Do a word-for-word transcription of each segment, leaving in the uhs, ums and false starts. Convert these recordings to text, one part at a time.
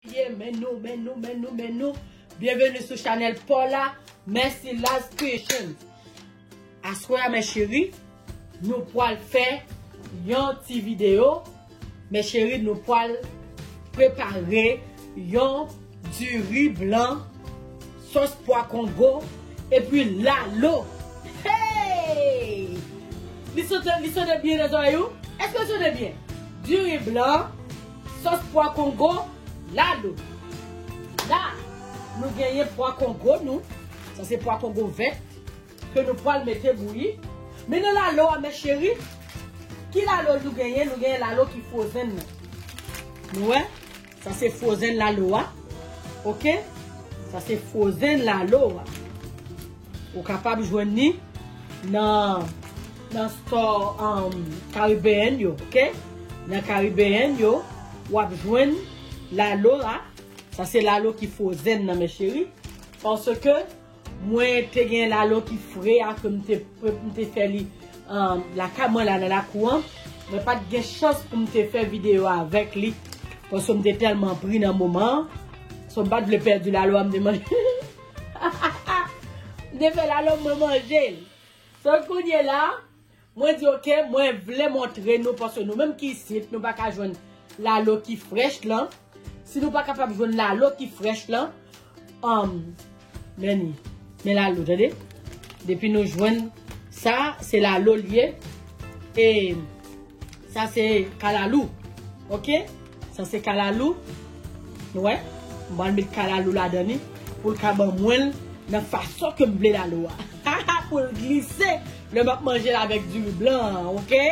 Yeah, men nou, men nou, men nou, men nou. Byenveni sou chanèl Paula Mercy Laz Creations. Aswè a, mes chéries, nou pral fè yon ti videyo. Mes chéries, nou pral prepare yon diri blan, sòs pwa kongo, epi lalo. Hey! Li sote, li sote byen nan zòrèy ou? Èske l sote byen? Diri blan, sòs pwa kongo, lalo. La, nou genyen pwa kongo nou. Sa se pwa kongo vèt ke nou pral mete bouyi. Men nan lalo a, mes chéries, ki lalo nou genyen? Nou genyen lalo ki frozen nan. Nou wè? Sa se frozen lalo a. Oke? Sa se frozen lalo a. Ou kapab jwenn li nan, nan store, um, Caribbean yo, oke? Nan Caribbean yo, w ap jwenn lalo a. Sa se lalo ki frozen nan, mes chéries. Paske mwen te gen lalo ki fre a ke m te, m te fè li, um, lakay mwen la nan lakou an. Mwen pa t gen chans pou m te fè videyo avèk li. Paske m te tèlman pri nan moman an. So, m pa t vle pèdi lalo a m te manje. M te fè lalo mwen manje l. So, kounye la, mwen di, oke, mwen vle montre nou, paske nou menm ki isit, nou pa ka jwenn lalo ki frèch lan. Si nou pa kapab jwenn lalo ki frèch lan, um, men li, men lalo, tande. Depi nou jwenn sa, se lalo l ye. E sa se kalalou. Oke? Sa se kalalou. Nou wè? M pral met kalalou ladan li pou l ka ban mwen l nan fason ke m vle lalo a. Pou l glise lè m ap manje l avèk diri blan an, oke?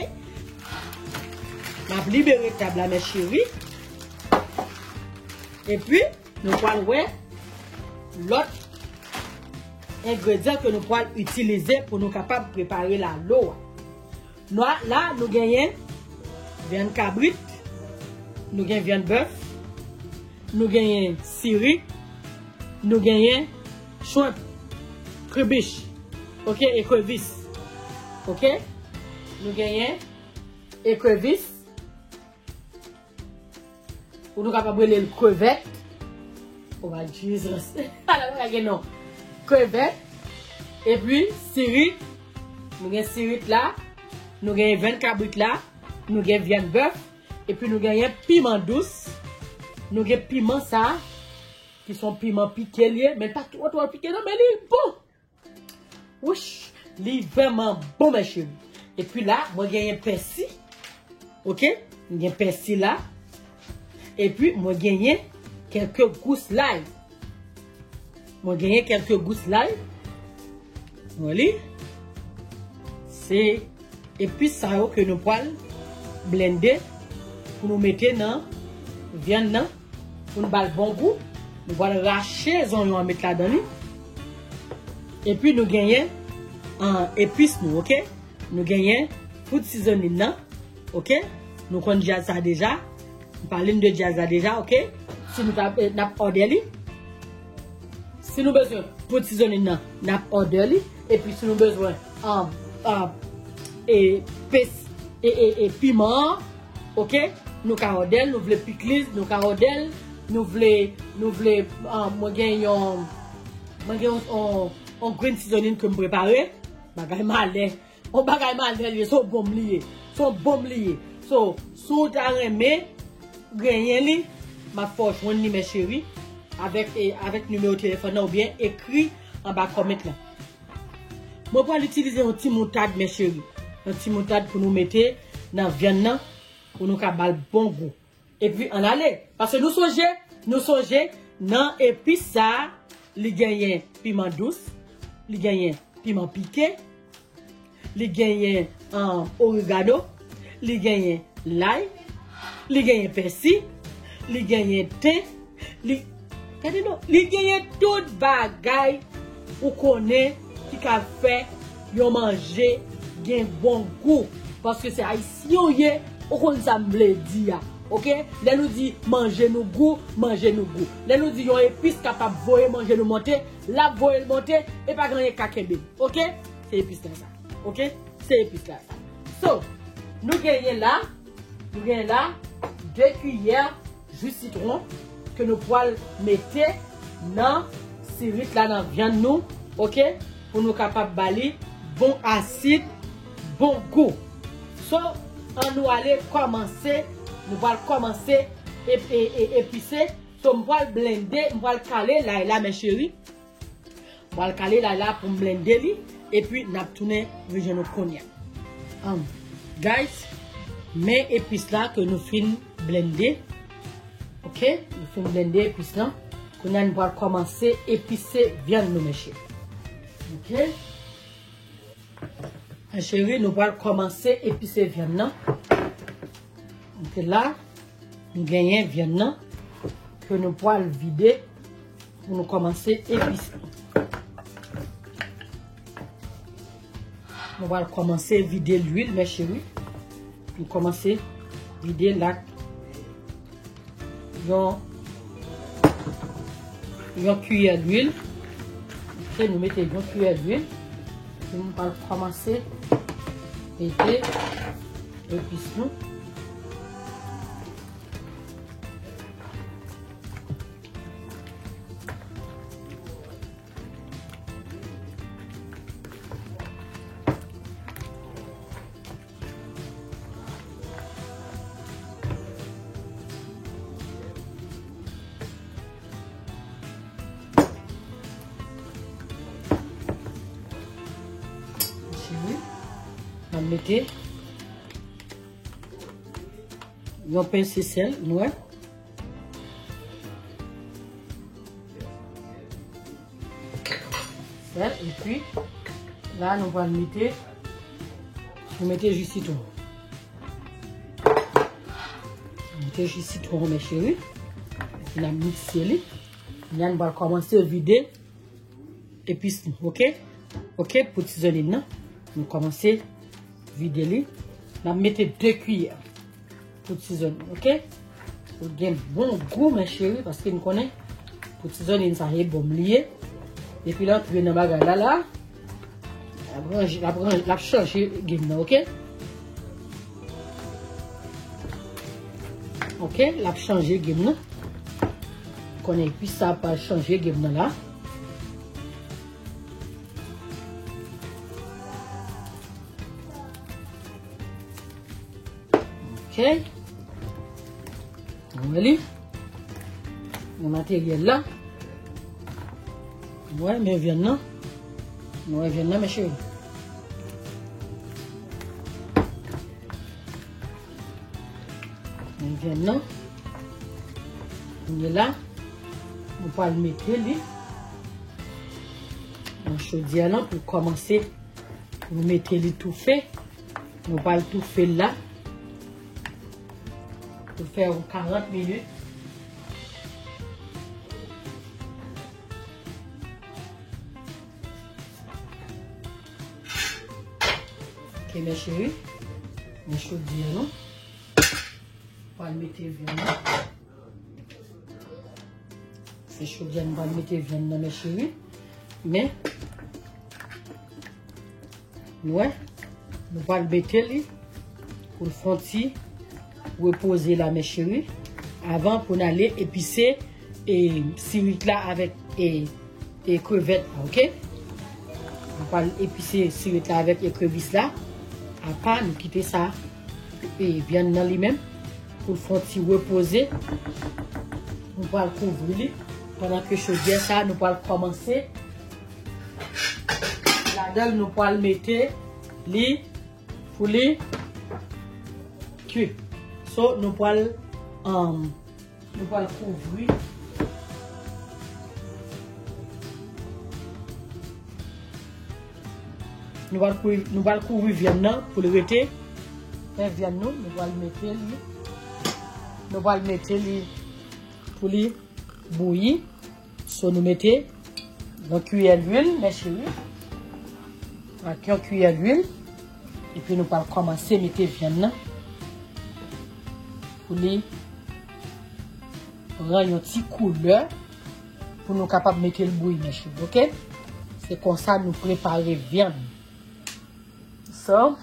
M ap libere tab la, mes chéries. Epi, nou pral wè lòt engredyan ke nou pral itilize pou nou kapab prepare lalo a. Nou a, la, nou genyen vyann kabrit, nou gen vyann bèf, nou genyen sirit, nou genyen shrimp, kribich, oke, ekrevis, oke? Nou genyen ekrevis, ou nou kapab rele l krevèt. Oh my Jesus. Ala bagay gen non. Krevèt. Epi, sirit. Nou gen sirit la. Nou gen vyann kabrit la. Nou gen vyann bèf. Epi nou genyen piman dous. Nou gen piman sa, ki se yon piman pike l ye. Men l pa twò, twò pike non, men li bon. Wouch, li vrèman bon, mes chéries. Epi la, mwen genyen pèsi. Oke? Mwen gen pèsi la. Epi, mwen genyen kèlke gous lay. Mwen genyen kèlke gous lay. Mwen li. Se epis sa yo ke nou pral blende pou nou mete nan vyann nan, pou nou ba l bon gou. Nou pral rache zonyon an met ladan li. Epi nou genyen, ah, epis nou, oke? Nou genyen food seasoning nan, oke? Nou konn djaz sa deja. M pale n de djaz la deja, oke? Si nou ta, eh, n ap order li. Si nou bezwen food seasoning nan, n ap order li. Epi si nou bezwen, um, um, e, pes, e, e, e piman an, oke? Nou ka order l, nou vle pikliz, nou ka order l, nou vle, nou vle, um, mwen gen yon, mwen gen yon, yon, yon green seasoning ke m prepare. Bagay malè. Yon bagay malè li ye, se yon bonm li ye. Se yon bonm li ye. So, si w ta renmen genyen li, m ap fè w jwenn li, mes chéries, avèk, e, avèk nimewo telefòn nan oubyen ekri anba comment lan. Mwen pral itilize yon ti moutad, mes chéries. Yon ti moutad pou nou mete nan vyann nan, pou nou ka ba l bon gou. Epi, ann ale. Paske nou sonje, nou sonje, nan epis sa, li genyen piman dous, li genyen piman pike, li genyen, ah, oregano, li genyen lay, li genyen pèsi, li genyen ten, li, gade non, li genyen tout bagay ou konnen ki ka fè yon manje gen bon gou. Paske se ayisyen w ye, ou konn sa m vle di a. Oke? Lè nou di manje nou gou, manje nou gou. Lè nou di yon epis kapab voye manje nou monte, l ap voye l monte, e pa gen anyen k ka kenbe l. Oke? Se epis la sa. Oke? Se epis la sa. So, nou genyen la, nou genyen la de kiyè ji sitwon. ke nou pral mete nan sirit la, nan vyann nou, oke? Pou nou kapab ba li bon asid, bon gou. So, ann nou ale kòmanse, nou pral kòmanse ep-, e-, e-, epise. So, m pral blende, m pral kale lay la, mes chéris. M pral kale lay la pou m blende li, epi n ap tounen rejwenn nou kounye a. Um, guys, men epis la ke nou fin blende. Oke, nou fin blende epis lan. Kounye a nou pral kòmanse epise vyann nou, mes chéris. Oke? Mes chéris, nou pral kòmanse epise vyann nan. Donk la, nou genyen vyann nan ke nou pral vide pou nou kòmanse epise. Nou pral kòmanse vide lwil, mes chéris. Nou kòmanse vide l ak yon, yon kiyè lwil. Oke, nou mete yon kiyè lwil. Epi nou pral kòmanse mete epis nou. Cheri, m ap mete yon pense sèl nwè. Sèl, epi la nou pral mete, nou mete ji sitwon. Mete ji sitwon, mes chéris. Epi n ap mikse li. Kounye a nou pral kòmanse vide epis nou, oke? Oke, pou ti zonin nan. Nou kòmanse vide li. N ap mete de kiyè pou ti zonin, oke? Pou gen bon gou, mes chéris, paske n konnen pou ti zonin sa e bon li ye. Epi l antre nan bagay la, la. L ap ranje, l ap ranje, l ap chanje game nan, oke? Oke, l ap chanje game nan. Konnen epis sa pral chanje game nan la. Oke. Nou wè li. Men materyèl la. Nou wè, men vyann nan. Nou wè vyann nan, mes chéris. Men vyann nan. Kounye la, nou pral mete li nan chodyè lan pou kòmanse. Nou mete li toufe. Nou pral toufe l la pou fè yon karant minit. Oke, mes chéris. Men chodyè nou. Pral mete vyann nan. Se chodyè nou pral mete vyann nan, mes chéris. Men, nou wè, nou pral mete li pou l fè yon ti repoze la, mes chéris. Avan pou n ale epise e sirit la avèk e e krevèt la, oke? Nou pral epise sirit la avèk ekrevis la. Apa, nou kite sa, e vyann nan li menm, pou l fè yon ti repoze. Nou pral kouvri li. Pandan ke chodyè sa, nou pral kòmanse. Ladan l, nou pral mete li pou li kwi. So, nou pral, um, Nou pral kouvri. Nou pral kouvri, nou pral kouvri vyann nan pou li rete. Men vyann nou, nou pral mete li. Nou pral mete li pou li bouyi. So, nou mete yon kiyè lwil, mes chéris. Ak yon kiyè lwil. Epi nou pral kòmanse mete vyann nan pou li pran yon ti koulè pou nou kapab mete l bouyi, mes chéris, oke? Se konsa nou prepare vyann. So,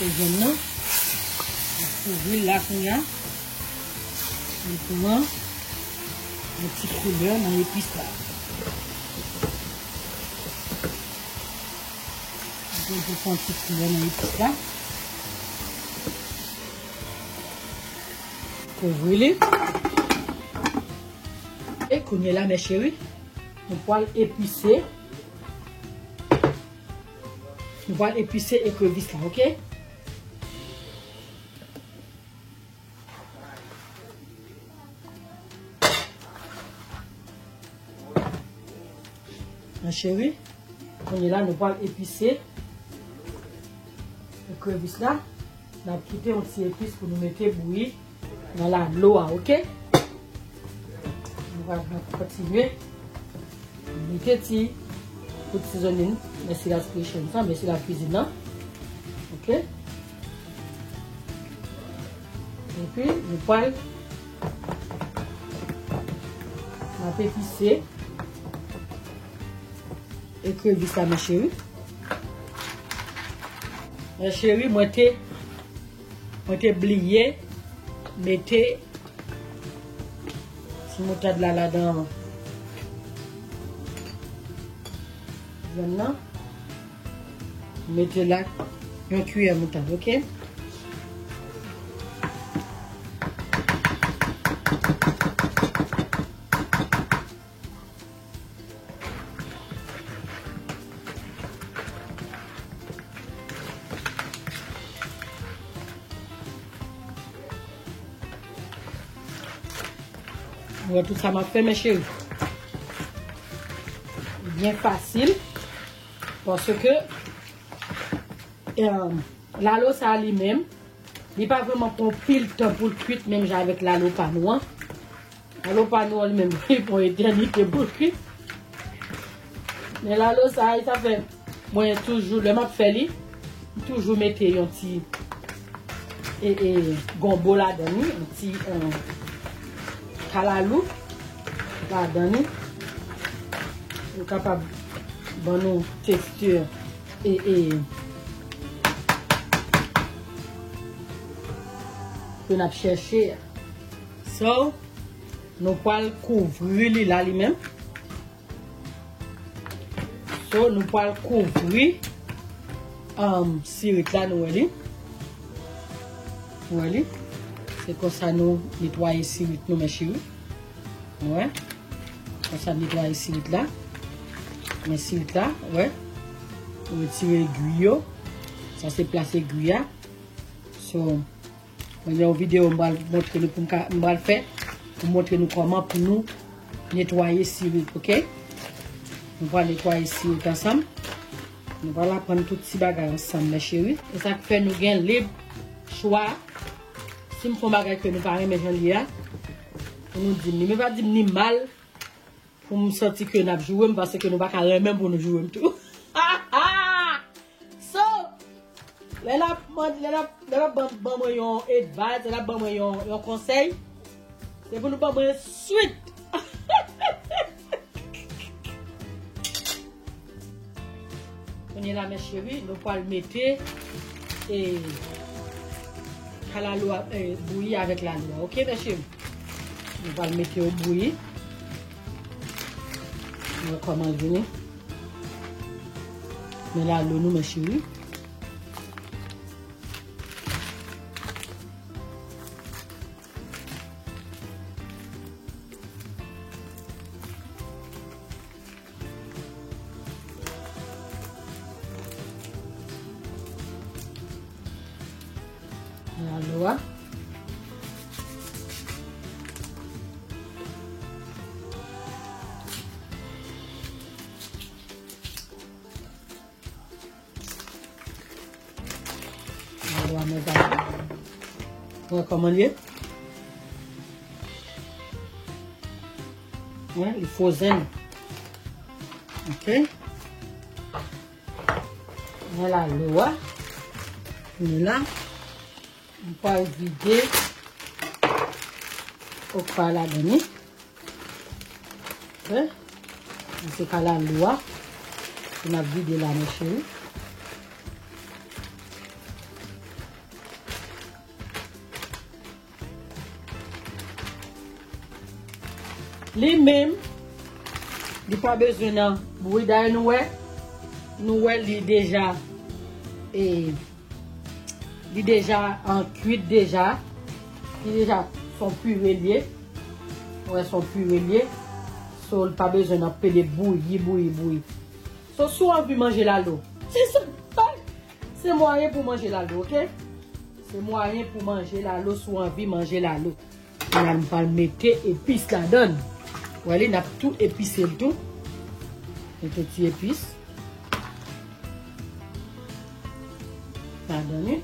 Jèn nan, m ap kouvri l la kounye a. Li pran yon ti koulè nan epis la. Li pran yon ti koulè nan epis la. Kouvri li. E kounye la, mes chéris, nou pral epise. Nou pral epise ekrevis la, oke? Mes chéris, kounye la, nou pral epise ekrevis la. N ap kite yon ti epis pou nou mete bouyi nan lalo a, oke? Nou va kontinye mete ti food seasoning, mèsi la creation sa, mèsi la cuisine nan. Oke? Epi, nou pral, n ap epise ekrevis la, mes chéris. Mes chéris, mwen te, mwen te bliye mete ti moutad la ladan vyann nan. Mete la yon kiyè moutad, oke? Ou wè tout sa m ap fè, mes chéris. Byen fasil. Paske, em, lalo sa a li menm, li pa vrèman pran pil tan pou l kwit, menm jan avèk lalo pa nou an. Lalo pa nou an li menm, li pran etènite pou l kwit. Men lalo sa a, sa fè mwen toujou, lè m ap fè li, m toujou mete yon ti, e, e, gonbo ladan li, yon ti, e, kalalou ladan li. Pou kapab ban nou teksti, e, e, ke n ap chèche a. So, nou pral kouvri li la, li menm. So, nou pral kouvri, um, sirit la, nou wè li. Nou wè li. Se konsa nou netwaye sirit nou, mes chéris. Nou wè. Konsa netwaye sirit la. Men sirit la, wè. Nou retire egwi yo. Sa se plas egwi a. So, mwen gen yon videyo m pral montre nou pou m ka, m pral fè pou montre nou kòman pou nou netwaye sirit, oke? Nou pral netwaye sirit ansanm. Nou pral aprann tout ti bagay ansanm, mes chéris. E sa k fè nou gen lib chwa. Si m fè yon bagay ke nou pa renmen jan l ye a, pou nou di m li. Men pa di m ni mal, pou m santi ke n ap joure m, paske nou pa ka renmen m pou nou joure m tou. So, lè n ap mande, lè n ap, lè n ap ban, ban mwen yon advice, lè n ap ban mwen yon, yon konsèy, se pou nou ban mwen swit. Kounye la, mes chéris, nou pral mete, e, kalalou a, e, bouyi avèk lalo a. Oke, mes chéris? Nou pral mete yo bouyi. Nou wè kòman l vini. Men lalo nou, mes chéris. Lalo a. Lalo a mwen gade. Wè kòman l ye? Wè, li frozen. Oke. Wè lalo a. Kounye la, m pral vide okra ladan li. Wè. Se kalalou a. Pou n ap vide la, mes chéris. Li menm, li pa bezwen nan bouyi. Dayè nou wè, nou wè li deja, e, li deja an kwit deja. Li deja son pire l ye. Ou wè son pire l ye. So, li pa bezwen nan pede bouyi, bouyi, bouyi. So, si w anvi manje lalo, se, se, se mwayen pou manje lalo, oke? Se mwayen pou manje lalo si w anvi manje lalo. Kounye a nou pral mete epis ladan l. Wè li, n ap tou epise l tou. Mete ti epis ladan li.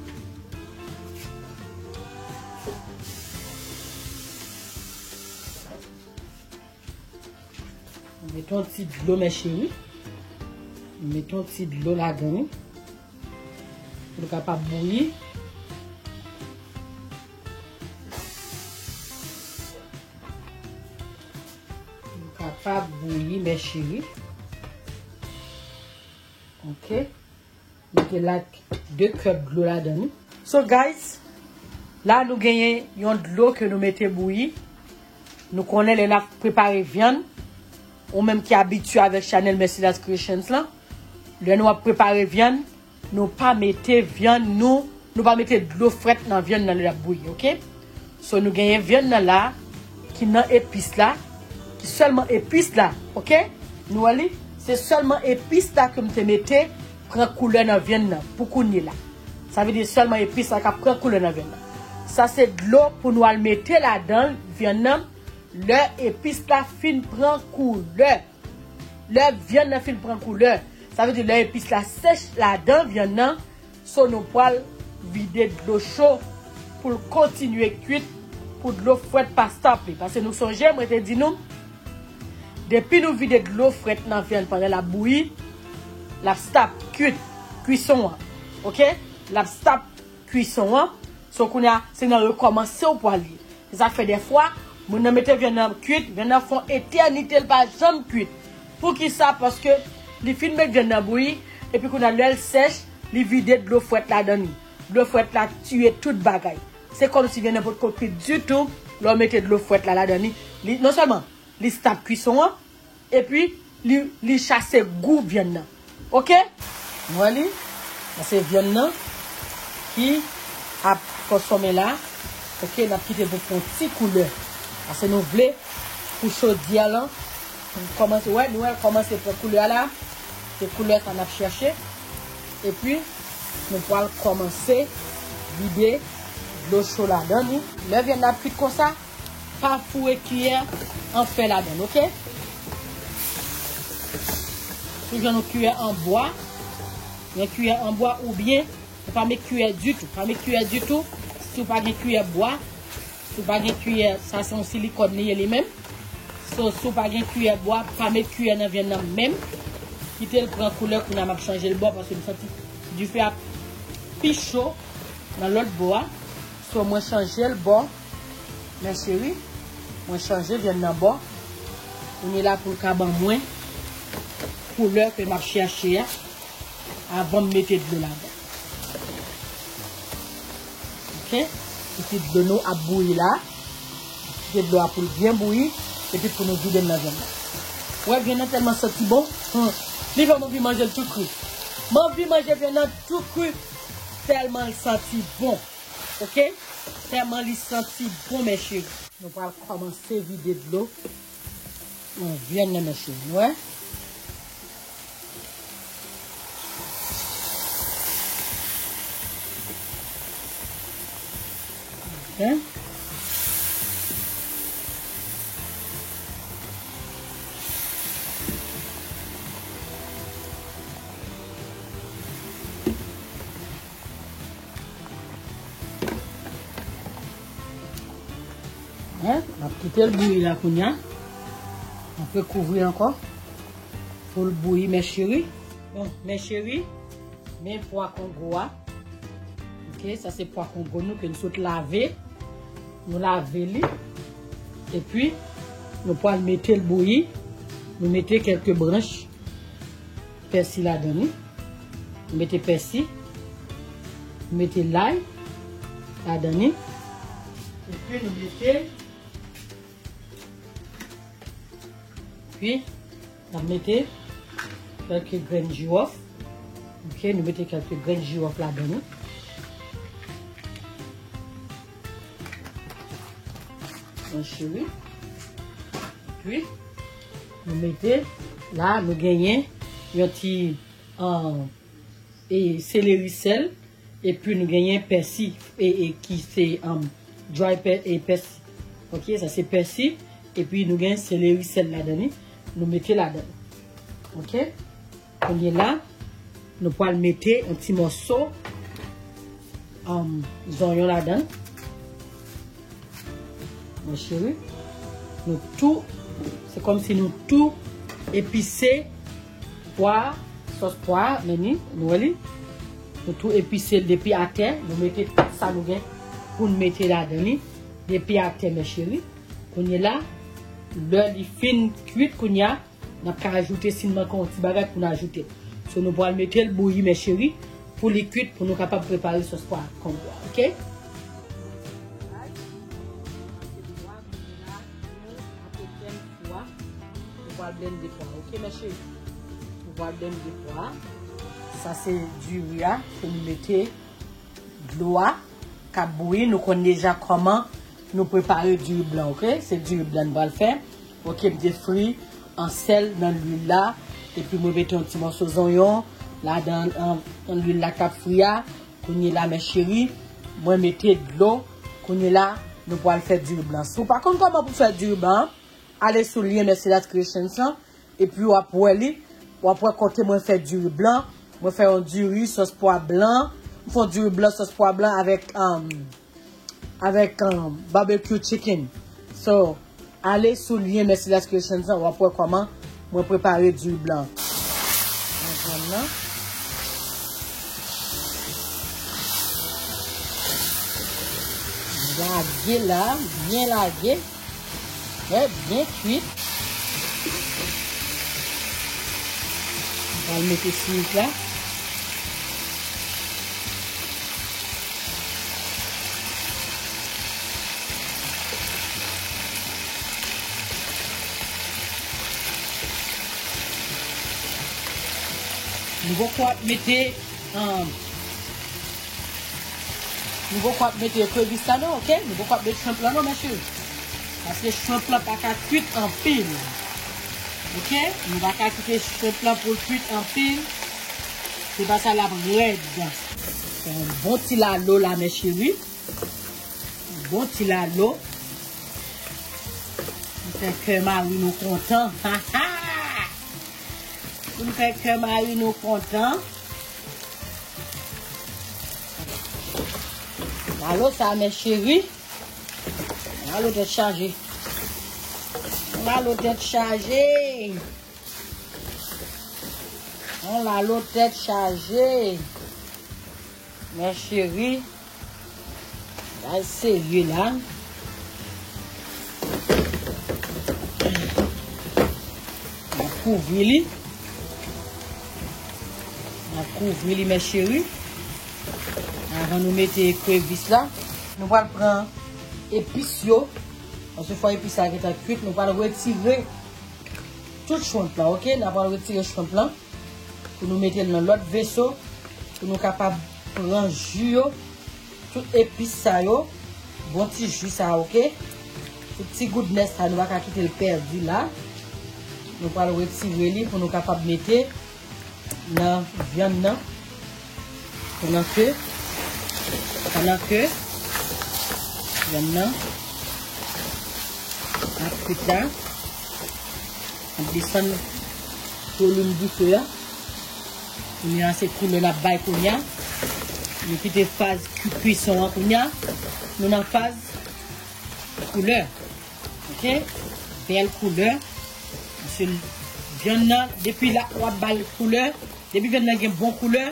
Mete yon ti dlo, mes chéris. Mete yon ti dlo ladan li. Pou l kapab bouyi. Pou l kapab bouyi, mes chéris. Ok. Mete like de kèp dlo ladan li. So, guys, la nou genyen yon dlo ke nou mete bouyi. Nou konnen lè n ap prepare vyann, ou menm ki abitye avèk chanèl Mercillas Creations lan, lè nou ap prepare vyann, nou pa mete vyann nou, nou pa mete dlo frèt nan vyann nan lè l ap bouyi, oke? So, nou genyen vyann nan la, ki nan epis la, ki sèlman epis la, oke? Nou wè li? Se sèlman epis la ke m te mete pran koulè nan vyann nan, pou kounye la. Sa vle di sèlman epis la k ap pran koulè nan vyann nan. Sa se dlo pou nou al mete ladan vyann nan, lè epis la fin pran koulè. Lè vyann nan fin pran koulè, sa vle di lè epis la sèch ladan vyann nan, so nou pral vide dlo cho pou l kontinye kwit, pou dlo frèt pa stop li. Paske nou sonje, mwen te di nou, depi nou vide dlo frèt nan vyann pandan l ap bouyi, l ap stop kwit, kwison an. Oke? L ap stop kwison an. So, kounye a, se nan rekòmanse w pral ye. Se sa k fè dèfwa, moun nan mete vyann nan kwit, vyann nan fè yon etènite, l pa janm kwit. Poukisa? Paske li fin met vyann nan bouyi, epi kounye a, lè l sèch, li vide dlo frèt ladan li. Dlo frèt la tiye tout bagay. Se kòmsi vyann nan potko kwit ditou, lè w mete dlo frèt la ladan li. Li, non sèlman, li stop kwison an, epi li, li chase gou vyann nan. Oke? Nou wè li? Sa se vyann nan ki ap konsome la. Oke, n ap kite l pou pran ti koulè. Paske nou vle pou chodyè lan kòmanse, wè, nou wè l kòmanse pran koulè la. Se koulè sa n ap chèche. Epi, nou pral kòmanse vide dlo cho ladan li. Lè vyann nan ap kwit konsa, pa foure kiyè an fè ladan l, oke? Si w jwenn yon kiyè an bwa, yon kiyè an bwa oubyen ou pa met kiyè ditou. Pa met kiyè ditou si w pa gen kiyè bwa. Si w pa gen kiyè, sa se yon silikòn li ye li menm. So, si w pa gen kiyè bwa, pa met kiyè nan vyann nan menm. Kite l pran koulè, kounye a m ap chanje l bò paske m santi dife a pi cho nan lòt bò a. So, mwen chanje l bò, mes chéris. Mwen chanje vyann nan bò. Kounye a la pou l ka ban mwen koulè ke m ap chèche a avan m mete dlo ladan. Oke? Epi dlo nou ap bouyi la. Kite dlo a pou l byen bouyi. Epi pou nou vide l nan vyann nan. Wè, vyann nan tèlman santi bon. Hmm. Li fè m anvi manje l tou kri. M anvi manje vyann nan tou kri. Tèlman l santi bon. Oke? Tèlman li santi bon, mes chéris. Nou pral kòmanse vide dlo nan vyann nan, mes chéris. Nou wè? Oke. Hein? M ap kite l bouyi la kounye a. M ap rekouvri ankò. Pou l bouyi, mes chéris. Bon, mes chéris, men pwa kongo a. Oke, sa se pwa kongo nou ke nou sot lave. Nou lave li. Epi, nou pral mete l bouyi. Nou mete kèlke branch pèsi ladan li. Nou mete pèsi. Nou mete lay ladan li. Epi nou mete Epi, n ap mete kèlke grenn jiwòf. Ok, nou mete kèlke grenn jiwòf ladan li. Mon cheri. Epi, nou mete, la, nou genyen yon ti, ah, e, seleri sèl, epi nou genyen pèsi, e, e, ki se, um, dry pè-, e, pèsi. Ok, sa se pèsi, epi nou gen seleri sèl ladan li, nou mete ladan. Ok? Kounye la, nou pral mete yon ti mòso, um, zonyon ladan. Mon cheri, nou tou, se kòmsi nou tou epise pwa, sòs pwa, men ni, nou wè li. Nou tou epise l depi atè, nou mete tout sa nou gen pou n mete ladan li, depi atè, men cheri. Kounye la, lè li fin kwit, kounye a, n ap ka ajoute, si n manke yon ti bagay pou n ajoute. So, nou pral mete l bouyi, men cheri, pou li kwit, pou nou kapab prepare sòs pwa kongo a, ok? Nou pral blende pwa, ok, men cheri? Nou pral blende pwa. Sa se diri a, pou nou mete dlo a k ap bouyi. Nou konn deja kòman nou prepare diri blan, ok? Se diri blan n pral fè. Ok, m te fri an sèl nan lwil la. Epi mwen mete yon ti mòso zonyon ladan, an, an lwil la k ap fri a. Kounye la, men cheri, mwen mete dlo. Kounye la, nou pral fè diri blan. Si w pa konn kòman pou fè diri blan, ale sou lyen Mercedes Creations lan. Epi w ap wè li, w ap wè kote mwen fè diri blan. Mwen fè yon diri sòs pwa blan. M fè yon diri blan sòs pwa blan avèk, um, avèk, um, barbecue chicken. So, ale sou lyen Mercedes Creations lan, w ap wè kòman mwen prepare diri blan. Mwen pran nan. Lage la, byen lage. Trè byen kwit. Mwen pral mete sirik la. Nou poko ap mete, um, nou poko ap mete ekrevis la non, ok? Nou poko ap mete shrimp la non, mesye. Paske shrimp la pa ka kwit anpil. Ok? Nou pa ka kite shrimp la pou l kwit anpil. Se pa sa, l ap rèd. Fè yon bon ti lalo la, mes chéri. Yon bon ti lalo. Pou fè kè mari nou kontan. Pou n fè kè mari nou kontan. Lalo sa, mes chéri. Lalo tèt chaje. Lalo tèt chaje. Yon lalo tèt chaje. Mes chéri. Bagay serye la. N ap kouvri li. N ap kouvri li, mes chéri. Avan nou mete ekrevis la. Nou pral pran epis yo. Paske fò epis la gentan kwit. Nou pral retire tout shrimp la, ok? N ap pral retire shrimp la. Pou nou mete l nan lòt veso, pou nou kapab pran ji yo, tout epis sa yo, bon ti ji sa, ok? Tout ti goodness sa, nou pa ka kite l pèdi la. Nou pral retire li pou nou kapab mete nan vyann nan. Pandan ke, pandan ke vyann nan ap kwit la, ap desann volim dife a. Kounye a se koulè n ap bay kounye a. Nou kite faz kwi-, kwison an kounye a. Nou nan faz koulè. Ok? Bèl koulè. Paske vyann nan, depi la, w ap ba l koulè. Depi vyann nan gen bon koulè,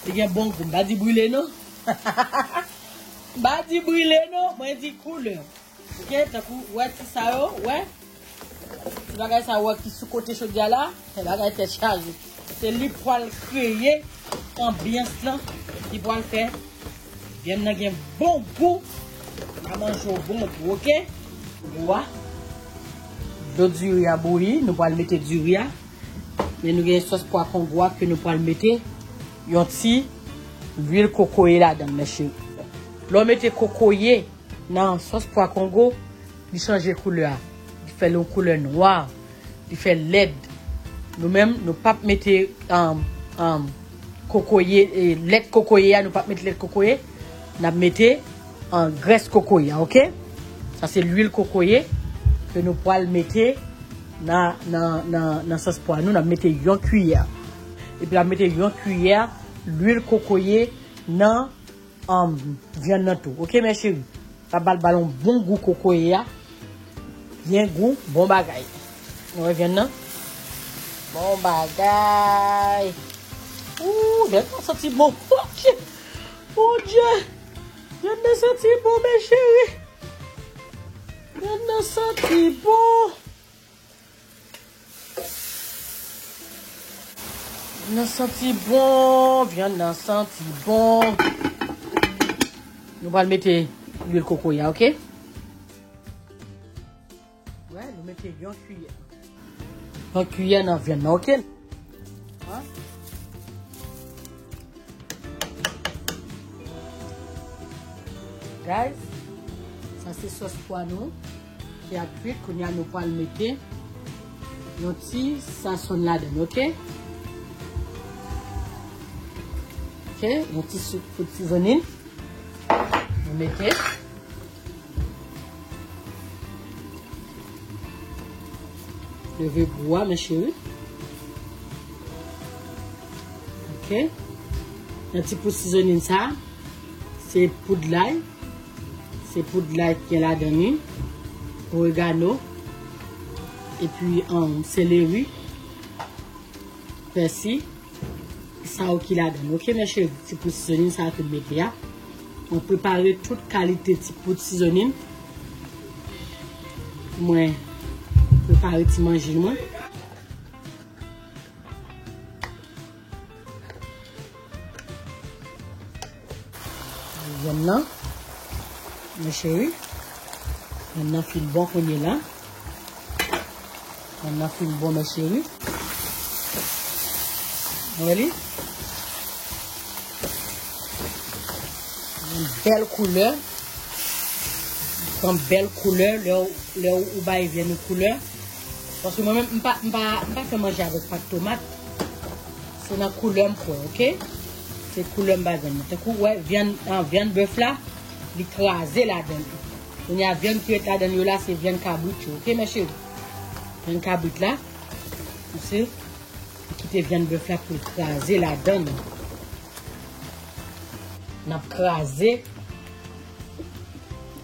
li gen bon gou. M pa di brile non. M pa di brile non, mwen di koulè. Ok, tankou, wè ti sa yo, wè. Ti bagay sa yo ki sou kote chodyè la, se bagay tèt chaje. Se li pral kreye anbyans lan, li pral fè vyann nan gen bon gou. N a manje w bon gou, ok? Gou a. Yo diri a bouyi, nou pral mete diri a. Men nou gen sòs pwa kongo a ke nou pral mete yon ti lwil kokoye ladan l, mècheri. Lè w mete kokoye nan sòs pwa kongo, li chanje koulè a. Li fè l yon koulè nwa. Li fè lèd. Nou menm, nou p ap mete, um, um, kokoye, eh, lèt kokoye a, nou p ap mete lèt kokoye. N ap mete, um, grès kokoye a, oke? Sa se lwil kokoye ke nou pral mete nan, nan, nan, nan sòs pwa nou. N ap mete yon kiyè. Epi n ap mete yon kiyè lwil kokoye nan, um, vyann nan tou. Oke, mècheri? Sa pral ba l yon bon gou kokoye a. Byen gou, bon bagay. Nou wè vyann nan? Bon bagay. Ooh, vyann nan santi bon. Bondye! Bondye! Vyann nan santi bon, mècheri. Vyann nan santi bon. Vyann nan santi bon, vyann nan santi bon. Nou pral mete lwil kokoye a, oke? Wè, nou mete yon kiyè. Yon kiyè nan vyann nan, oke? An? Guys, sa se sòs pwa nou ki ap kwit. Kounye a nou pral mete yon ti sazon ladan l, oke? Oke, yon ti sou-, poud sizonin. Nou mete. Leve gou a, mècheri. Oke. Nan ti poud sizonin sa, se poud lay. Se poud lay ki gen ladan li. Oregano. Epi, um, seleri. Pèsi. Sa yo ki ladan l. Oke, mècheri, ti poud sizonin sa ke m mete a. Mwen prepare tout kalite ti poud sizonin. Mwen prepare ti manje mwen. Vyann nan, mècheri. Vyann nan fin bon kounye la. Vyann nan fin bon, mècheri. Wè li? Yon bèl koulè. Yon bèl koulè. Lè w, lè w, ou bay vyann ou koulè. Paske mwen menm, m pa, m pa, m pa fè manje avèk pat tomat. Se nan koulè m kwè, oke? Se koulè m ba vyann nan. Tankou, wè, vyann, ah, vyann bèf la, li kraze ladan l. Kounye a, vyann ki ret ladan l yo la, se vyann kabrit yo, oke, mècheri? Vyann kabrit la, misye kite vyann bèf la pou l kraze ladan l. N ap kraze.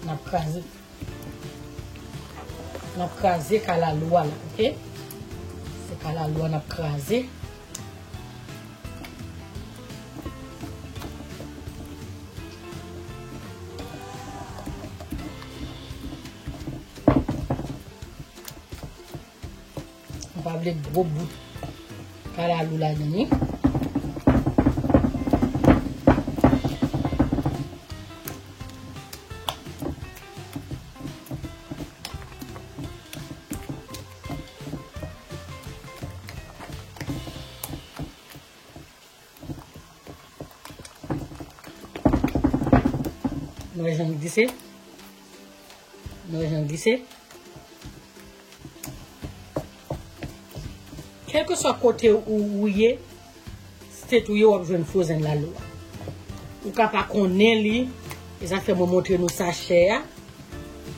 N ap kraze. N ap kraze kalalou a la, oke? Se kalalou a n ap kraze. Nou pa vle gwo bout kalalou ladan li. Nou wè jan l glise? Nou wè jan l glise? Kèlkeswa kote ou, ou ye, state ou ye, w ap jwenn frozen lalo a. Ou ka pa konnen li, e sa fè mwen montre nou sachè a,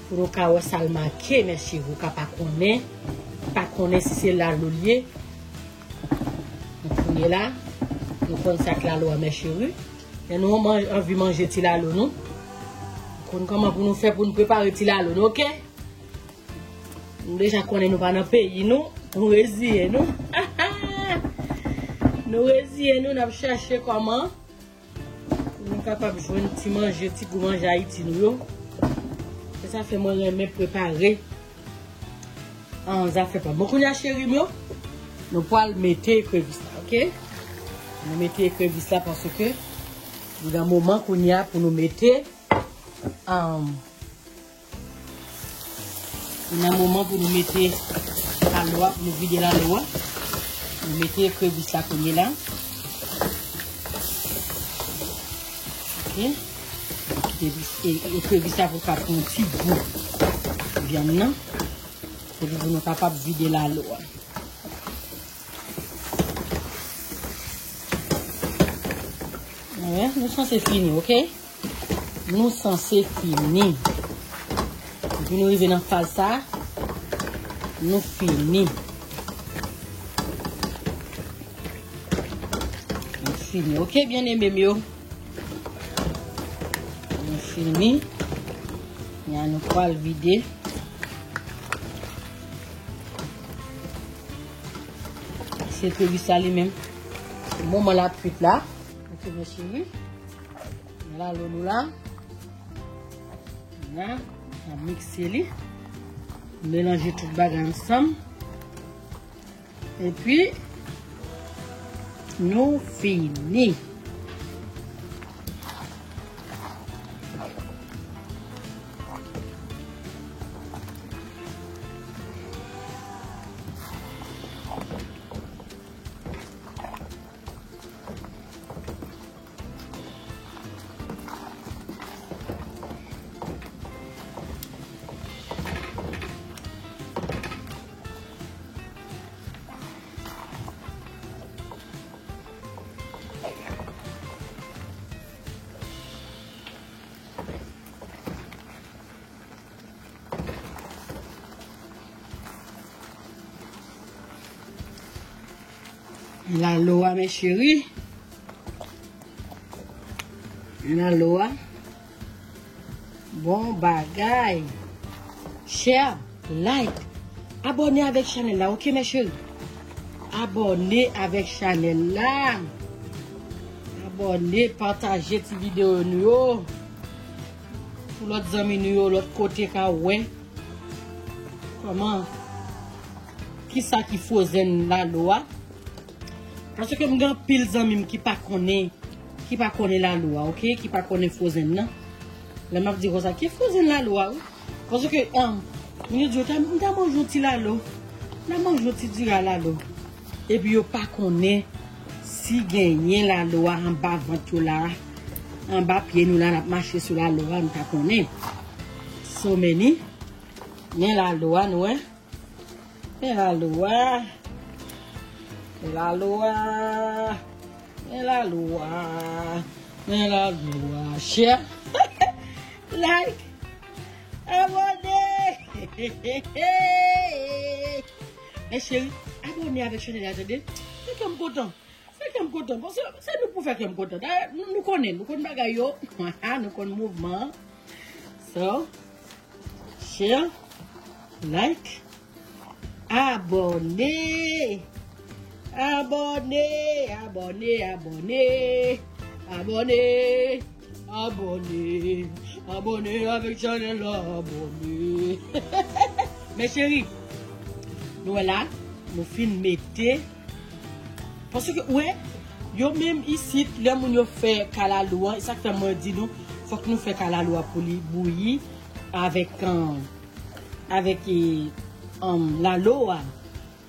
pou nou ka wè sa l make, mècheri. Ou ka pa konnen, pa konnen si se lalo l ye. Donk, kounye la, nou konn sa k lalo a, mècheri. Lè nou man-, anvi manje ti lalo nou, nou konn kòman pou nou fè pou nou prepare ti lalo nou, oke? Nou deja konnen nou pa nan peyi nou, nou reziyen nou. Nou reziyen nou, n ap chache kòman pou nou kapab jwenn ti manje, ti gou manje Ayiti nou yo. Se sa fè mwen renmen prepare, ah, zafè pa m. Bon, kounye a, cheri m yo, nou pral mete ekrevis la, oke? Nou mete ekrevis la paske li nan moman kounye a pou nou mete, ah, Li nan moman pou nou mete Lalo a, pou nou vide lalo a. Nou mete ekrevis la kounye la. Ok. Kite e, e, ekrevis la pou l ka pran ti gou vyann nan. Epi pou nou kapab vide lalo a. Alright, nou sanse fini, ok? Nou sanse fini. Depi nou rive nan faz sa, nou fini. Nou fini, ok, byeneme m yo? Nou fini. Kounye a nou pral vide. Se ekrevis la li menm. Moman l ap kwit la. Ok, mèsi wi. Lalo nou la. La, n ap mikse li. Melanje tout bagay ansanm. Epi, nou fini. Lalo a, mes chéris. Lalo a. Bon bagay. Share, like, abòne avèk chanèl la, ok, mes chéris? Abòne avèk chanèl la. Abòne, pataje ti videyo nou yo. Pou lòt zanmi nou yo, lòt kote ka wè. Kòman? Kisa ki frozen lalo a? Paske m gen anpil zanmi m ki pa konnen, ki pa konnen lalo a, ok? Ki pa konnen frozen nan. Lè m ap di konsa, ki frozen lalo a, wi? Paske, ah, moun yo di, "Yo ta, m ta manje yon ti lalo. M ta manje yon ti diri a lalo." Epi yo pa konnen si genyen lalo a anba vant yo la, anba pye nou la, n ap mache sou lalo a, nou pa konnen. So many. Men lalo a, nou wè. Men lalo a. Men lalo a. Men lalo a. Men lalo a. Share. Like. Abòne. Mes chéris, abòne avèk chanèl la, tande. Fè kè m kontan. Fè kè m kontan. Bon, se, se nou pou fè kè m kontan. Dayè, nou, nou konnen, nou konn bagay yo. Nou konn mouvman an. So, share, like, abòne. Abòne, abòne, abòne. Abòne. Abòne. Abòne avèk chanèl la, abòne. Mes chéris, nou wè la, nou fin mete. Paske, ou wè, yo menm isit, lè moun yo fè kalalou an, e sa k fè mwen di nou, fòk nou fè kalalou a pou li bouyi avèk, um, avèk, e, um, lalo a.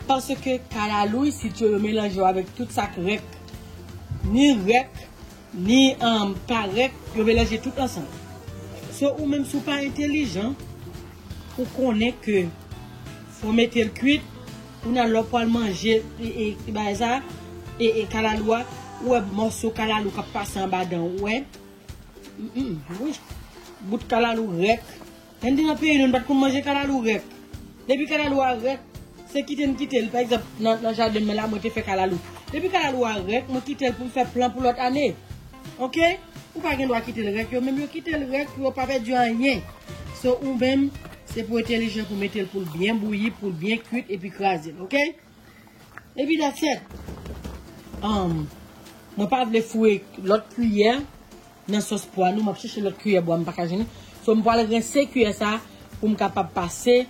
Paske kalalou isit yo, yo melanje yo avèk tout sa k rèk. Ni rèk, ni, um, pa rèk, yo melanje tout ansanm. So, ou menm si w pa entèlijan, ou konnen ke fò w mete l kwit, kounye a lè w pral manje, e, e, e bagay sa, e, e kalalou a, ou wè mòso kalalou k ap pase anba dan w, ou wè. Mm, mm, wi. Bout kalalou rèk. Lè n te nan peyi nou, n pa t konn manje kalalou rèk. Depi kalalou a rèk, se kite n kite l. Pa egzanp, nan, nan jaden mwen la, mwen te fè kalalou. Depi kalalou a rèk, mwen kite l pou m fè plan pou lòt ane. Oke? Ou pa gen dwa kite l rèk, yo menm yo kite l rèk, yo pa pèdi anyen. So, ou menm, se pou entèlijan pou mete l pou l byen bouyi, pou l byen kwit, epi kraze l, oke? Epi that's it. Um, mwen pa vle foure lòt kiyè nan sòs pwa nou. M ap chèche lòt kiyè bwa, m pa ka jwenn li. So, m pral rense kiyè sa pou m kapab pase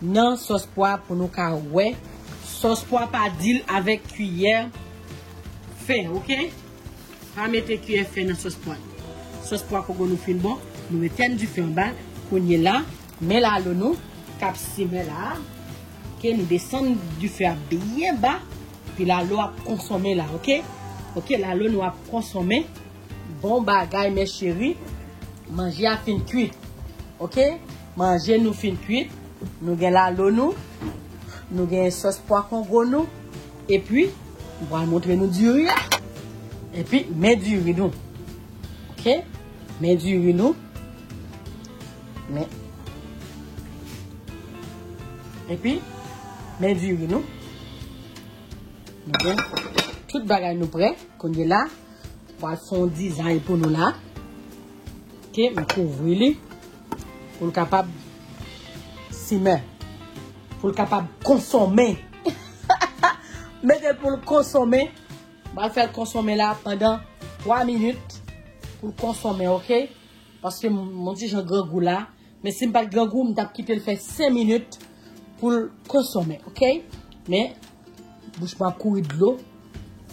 nan sòs pwa pou nou ka wè. Sòs pwa pa deal avèk kiyè fè, oke? Pa mete kiyè fè nan sòs pwa. Sòs pwa kogo nou fin bon, nou etèn dife anba. Kounye la, men lalo nou k ap simen la. Ok, Nou desann dife a byen ba, pi lalo ap konsonmen la, oke? Oke, lalo nou ap konsonmen. Bon bagay, mes chéris. Manje a fin kwit. Oke? Manje nou fin kwit. Nou gen lalo nou. Nou gen sòs pwa kongo nou. Epi, m pral montre nou diri a. Epi, men diri nou. Oke? Men diri nou. Men. Epi, men diri nou. Nou gen tout bagay nou prè. Kounye la, pral fè yon dizay pou nou la. Oke, m kouvri li. Pou l kapab simen. Pou l kapab konsonmen. Mete l pou l konsonmen. M pral fè l konsonmen la pandan twa minit. Pou l konsonmen, oke? Paske m, m on ti jan grangou la. Men si m pa t grangou, m t ap kite l fè senk minit pou l konsonmen, oke? Men, bouch mwen ap kouri dlo.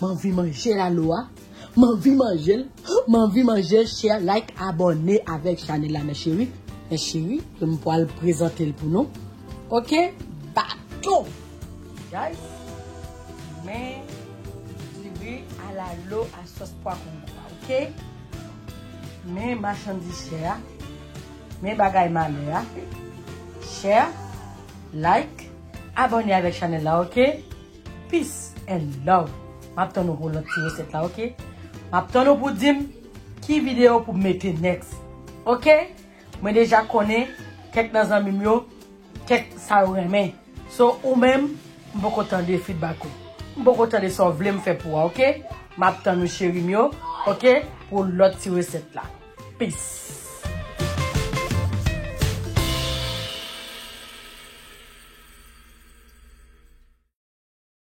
M anvi manje lalo a. M anvi manje l. M anvi manje l. Share, like, abòne avèk chanèl la, mes chéris. Mes chéris, ke m pral prezante l pou nou. Oke? Bato! Guys, men diri a lalo a sòs pwa kongo a, oke? Men machandiz share a. Men bagay malè a. Share, like, abòne avèk chanèl la, oke? Peace and love. M ap tann ou pou lòt ti resèt la, oke? M ap tann ou pou di m ki videyo pou m mete next. Oke? Mwen deja konnen kèk nan zanmi m yo, kèk sa yo renmen. So, ou menm, m poko tande feedback ou. M poko tande sa w vle m fè pou ou a, oke? M ap tann ou, cheri m yo, oke? Pou lòt ti resèt la. Peace.